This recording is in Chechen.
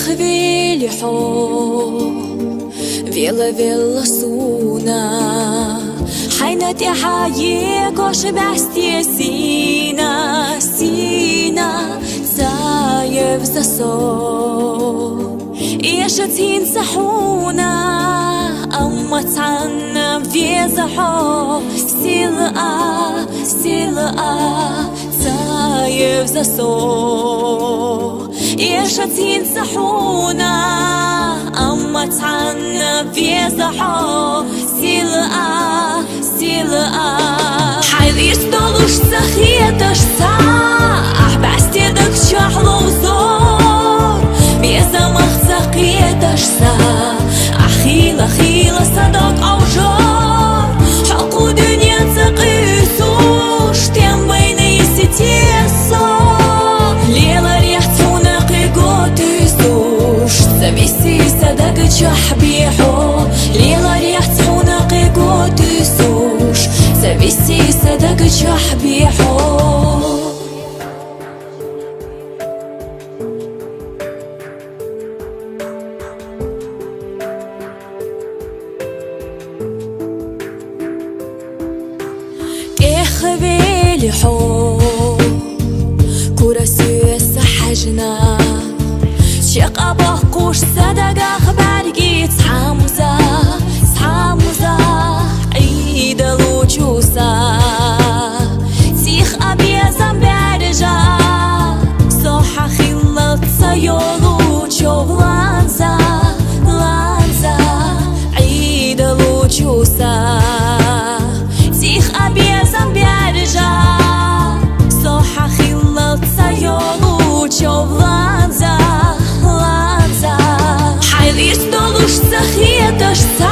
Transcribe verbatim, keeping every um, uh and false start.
Хвели хьо, вела-вела суна, хьайна тӀехьа егош бӀаьсте сийна, сийна, ца евза со. Эшац хӀинца хьуна, амма цхьанна веза хьо, сила а, сила а, ца евза со. Эшац хӀинца хьуна, амма цхьанна веза хьо, сила а, сила а. Хьайла ирс долуш ца хеташ ца, ахь бӀаьсте даг чохь ловзор, безамах ца кхеташ ца, ахь хийла, хийла сан дог Ӏовжор. Хьо кху дуьненца къуьйсуш, тем байна йисте со. Леларехь цхьана кхин го туьйсуш, ца виси сан даг чохь бе хьо. Леларехь цхьана кхин го туьйсуш, ца виси сан даг чохь бе хьо. ТӀехвели хьо, кура соьца хьаьжна, чекх а боккхуш сан дагах бӀаьрги цхьамза, цхьамза Ӏийдалучу са. Сих а безам баьржа, со хьан хиллал ца йолу чов ланза, ланза Ӏийдалучу са. Сих а безам баьржа, со хьан хиллал ца йолу чов ланза, ланза. Хьайла ирс долуш ца хеташ ца,